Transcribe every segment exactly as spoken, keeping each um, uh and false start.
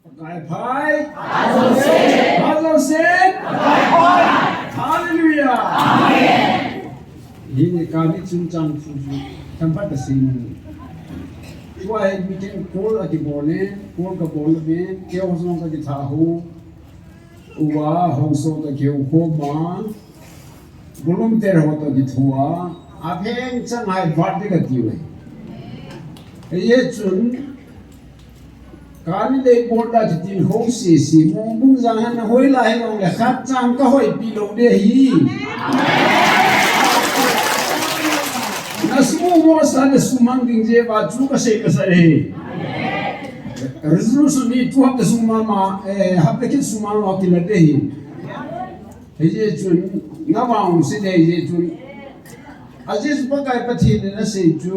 Pakai phat. Hallelujah. Amen. Hini kani chungchang thu chu themkhat kasei nung. Tua hi meeting call akibol e, call kabol e, keiho jong kakitha ho. Uva haosa toh kihoukhom a, volunteer ho toh kithua, apheng chang hai vat ding kati uve. Hijeh chun, kani lei bol da kiti ho sese, mong bung jang han hoilai hijongle khat chang kahoipi lou ding ahi. Nasumo mo sa nasumang ding jeh uva chu kasei kasei e. Resolution hi tu hapta sung mama, eh, hapta kit sung mama kila ding ahi. Hijeh chun, navang se ding hijeh chun. Ajeh chu Pakai Pathen in asei chu.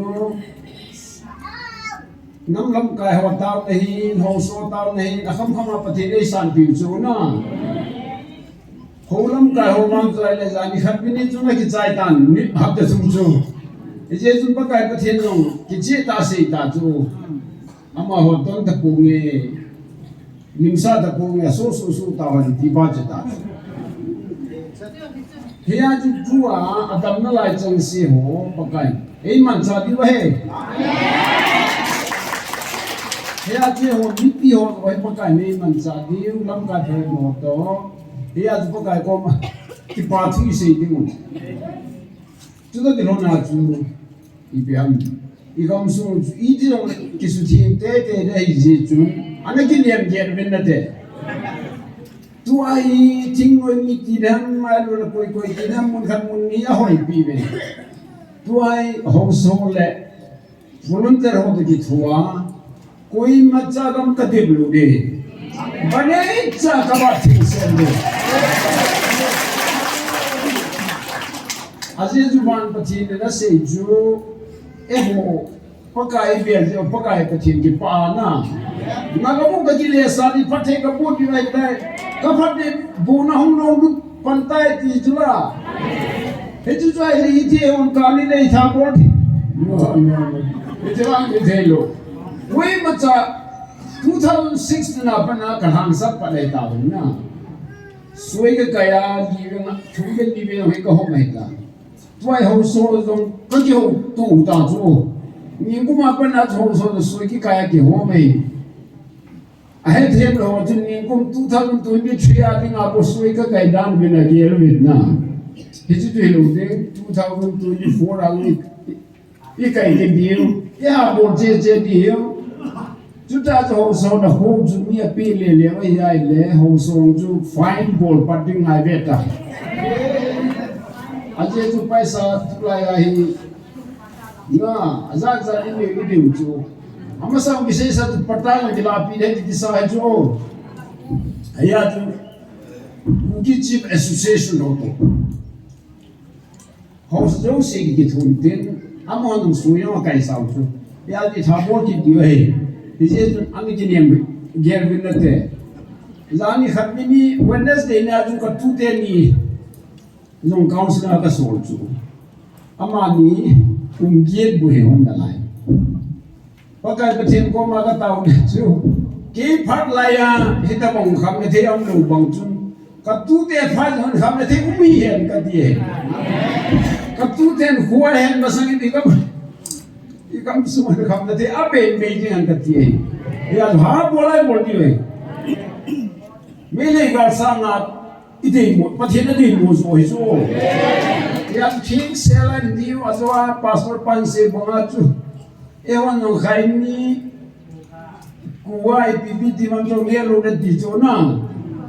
Nam lamkai ho taona hin, haosa taona hin, akham kham a Pathen eisanpeh u chu na. Hou lamkai ho vang chu ahile jani khat minute chu nakichai tan, ni hapta sung chu. Hijeh chun Pakai Pathen jong kicheh tah a asei ta chu. Amaho ton taponge, nimsa taponge, aso so so tauhen ti pa chu ta. Hia chu tua, adamna lai chengse ho, Pakai. Eimanchah diu ahi. Hia chu ho, mipi ho, ho, Pakai neimanchah diu, lamkai phe mo to. Hia chu Pakai koma, kipa thu isei diu. Chuta kilhona chu, ipi ham, igamsung chu, iti jong le, kisutheng teitei ding ahijeh chun, ana kinem gel uvin nate. Tua hi, thingnoi mi ti ding ham, ahilou le koi koi ti ding ham, mun khat mun ni ahoipi uve. Tua hi, haosa le, volunteer ho toh kithua, Koimacha gam kadip lou ding. Banei cha kaba thil sem ding. Ajeh chu van Pathen in asei chu, eiho, Pakai bel chu, Pakai Pathen kipana. Nagamu kakile sa ni phatthei kabu ni nai tai. Kaphat ni bu na hung lou lut pan tai ti chu la. Hichu chu ahile iti hon kani nei tha bol. Hichu ang ni thei lou. Koimacha two thousand six na pat a kalhangsap pat lei tauvin na. Soi kakai a, li veng a, thum veng li veng a hoi kahom ahi ta. Tua hi haosa jong kakihouto ta chu. Nikum a pat a chu haosa jong soi kikai a kihom ahi. Ahethem lou chun nikum two thousand twenty-three a dinga bou soi kakai dan uvin agel uvin na. Hichu chu hilou ding, two thousand twenty-four a i, ikai kit diu, iha bol cheh cheh diu. Chuta chu haosa na ho chu mi api le le mai ahile, haosa chu fine bol pat ding ngai ve ta. Ajeh chu paisa tulai ahi. Na, ajat jat in nei diu chu. Amasang kisei sa chu patai na kilapi ding ti kisa ahi chu. Ahia chu, Kuki Chief Association ho toh. Haosa jouse kithum tin, amahon sui jong akai sau chu. Hia chu tha bol kit diu ahi. Hijeh chun, ami kinem gel uvin nate. Jani khat ni ni, Wednesday ni a chu katute ni. Jong council a kasol chu. Amani kum get bou hi hon nalai. Pakai Pathen koma katao chu. Kei phat lai a, hitabang khamna thei aum lou bang chun. Katute phat hon khamna thei um hi hen kati e. Katuten khua hen masang in ikam. Igamsung hon khamna thei aben bei ding hen kati e. Hia ha bol lai bol diu e. Meilhei gal sanga Ideimo, Pathen adeimo jo hi chu. Hia chu thengsel a hin diu, ajo a Pastor Panse banga chu. Eihon jong khai ni, kua ipi ipi ti man jong neh lou le ti chu na.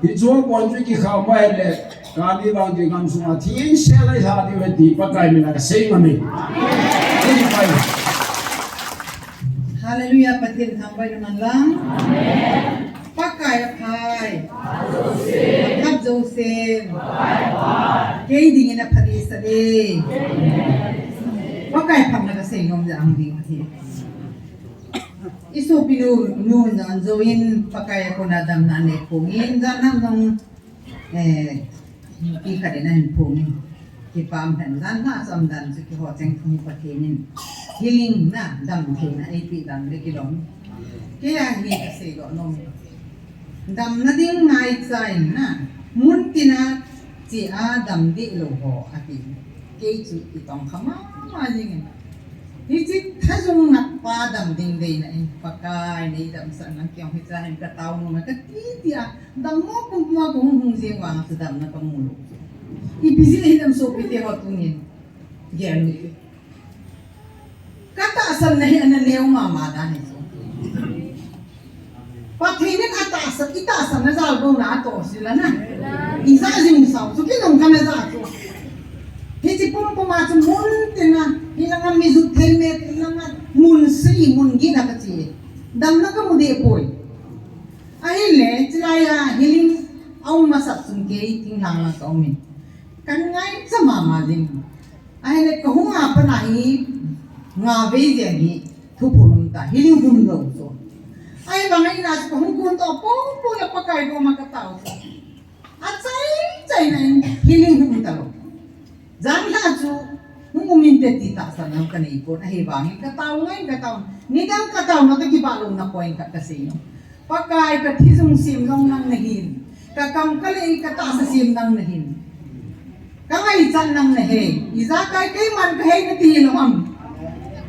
Hichu bon chu kikham mai le, kani vang chu gamsunga thengsel a ilha diu ahi ti Pakai mina kasei ngam e. Hallelujah, Pathen thangvah in umhen lang. Pakai aphai. Athah jousen. Kei dingin apha dehset e. Pakai phatna kasei nom jeh a hung ding ahi. Isopinu, nu, jan jouvin Pakai a kona damna anei pongin, jan ham jong, eh, ipi khat in ahin pongin. Kipa um hen, jan lha chom dan chu keiho cheng thum Pathen in healing na damtheina eipeh dan le kilom. Kei a hi kasei doh nom. Damna ding ngaicha in na, mun tina chia dam dih lou ho, ati. Kei chu itong kha mama jingin. Hichi thajung nat pa dam ding deina in, Pakai nei damsah nang kiong hicha hin katao nom a kati tia, dammo pummo kahung hung jing vang chu damna kamu lou. Ipi jeh a hidam sopi teho tungin. Gel ni. Katahsanna hi ana neo mama dan ahi chu. Pathen in atahsan, itahsanna jal bou na atoh sila na. Ija jing sao chu kinung kana ja chu. Hichi pumpum a chu mun tina, hilanga mi jut thei me langa mun sei mun gina kachi. Damna kamu deh poi. Ahile, chilai a healing aum masat chun kei thinglhang lang kaumin. Kan ngaicha mama jing. Ahile kahung a pat a hi nga vei jeng hi thuphon um ta, healing hung lou chu. Ahivang in a chu kahung kun to popo le Pakai koma katao chu. Achai chai na in healing hung talou. Janhi a chu hung um inte ti tahsan kanei pon, ahivangin katao ngai, katao. Nidang katao na toh kibah louna point khat kasei nom. Pakai, kathi jong sem jong nang nahin. Kakam kalei katahsa sem nang nahin. Kangaichat nang nahi. Ijakai keiman kahei nati hilou ham.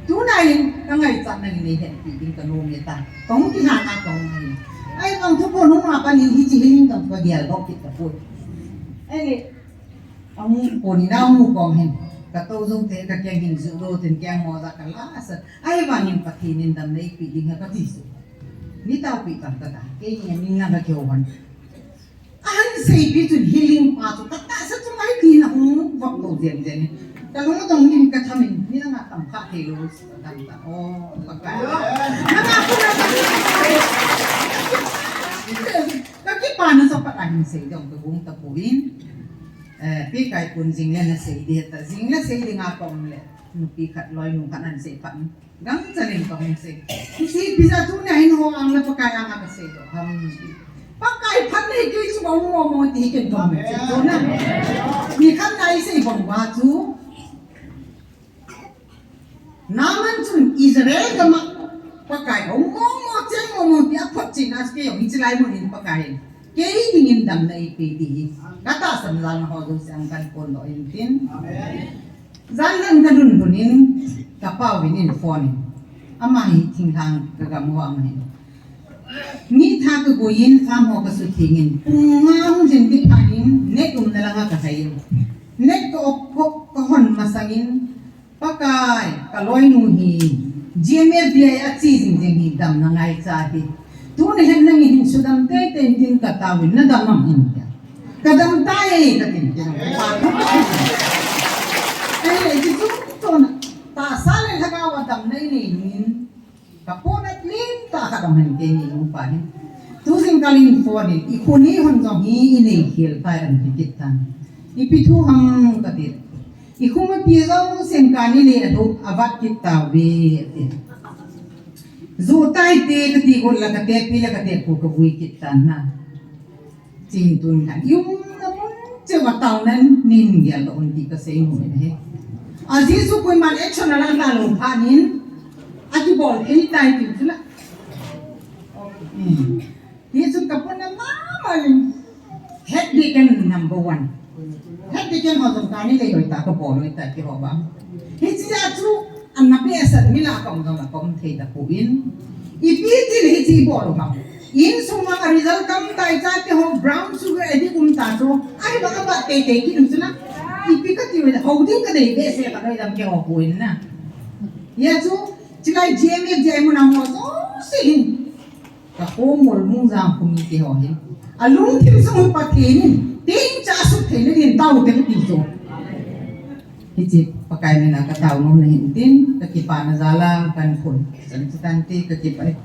Tuna hin kangaichat nang nahi, hetpi ding kanom e ta. Kahung kilhana kahung ahi. Ahivang thuphon hung a pat in hichi healing dang kagel bou kit tapoi. Ahile, ahung pon in ahung kong hin. Katou jong te kakeng hin ju lou tin keng mo ja kala sa. Ahivangin Pathen in damna eipe ding ahi kati chu. Mi taopi tamtah ta. Keini amin lang kakihou hon. Ahin seipi chun healing pa chu katahsa chu mai tina hung vop lou jen jen. Kalung dong in kathamin, mi langa tam kha thei lou, tam ta. Oh, Pakai. Nanga kuna ka. Kakipana sa pat ahin sei dong kahung tapon. Eh, pi kai pun jing le nasei ding ta. Jing le sei ding a kaum le. Nupi khat loinu khat ahin sei phat. Gangcha leng kahung sei. Hichi pija tuni a hin ho ang le Pakai anga kasei doh ham. Pakai phatna hi kei chu bang mo mo ti hi ken kahung sei chu na. Ni khat na isei bang uva chu. Naaman chun Israel gam a Pakai hung mo mo cheng mo mo ti aphot chin a chu kei jong hichi lai mun in Pakai hin kei dingin damna eipe ding hi. Katahsan jal na ho jouse ang kahin pon doh in tin. Amen. Jan lang kalhun lhun in, kapau in in phone in. Ama hi thinglhang kagam ho ama hin. Ni tha kagoi in, farm ho kasutheng in. Pung nga hung jin ti phat in, net umna langa kahai in. Net ka off, ka, kahon masang in, Pakai, kaloinu hi, G M F D I a che jing jing hi damna ngaicha hi. Tuni hin nangin hin sudam teitei in tin katao in, nadam am in tia. Kadam tai, katin tia. Ai, ai, ti chu, chu na. Tahsa le lhagao a damna inei in. Kapona lim tah khat ahin kei ni upa hin. Tu jingkah in phone in, ikhun ihon jong hi inei khel tai anti kit tan. Ipi thu ham kati. Ikhum api jousen kani le adup avat kit tauve ati. Ju tai te kati got la katepi la katepu kavui kit tan na. Chin tun khan, iumna mun cheh uva taona nei gel doh un ti kasei nom in ahi. A Jesu koiman action alan talou phat in, akibol thei tai tiu chu la. Hmm. Hichu kapona mama in, head deacon number one. Head deacon ho jong kani le hoi ta kabol hoi ta kiho ba. Hichea chu, Ana behseh mi lah a kaum jong a kaum thei tapon. Ipi ti le hichi bol u ham. Insung a result tam tai chate ho brown sugar addict um ta chu. Ahivang a bat teitei kit um chu na. Ipi kati u le ho ding kadei behseh kadei dam keiho pon na. Hia chu, chilai G M F D I mun a ho jouse hin. Ka khomol Mungjang khomi te ho hin. Alungthim sung u Pathen in, tengcha asut theina din tao te kati chu. Hiche Pakai mina katao nom na hin tin, kakipana jal a kahin phon. Chan chu tante kakipah e.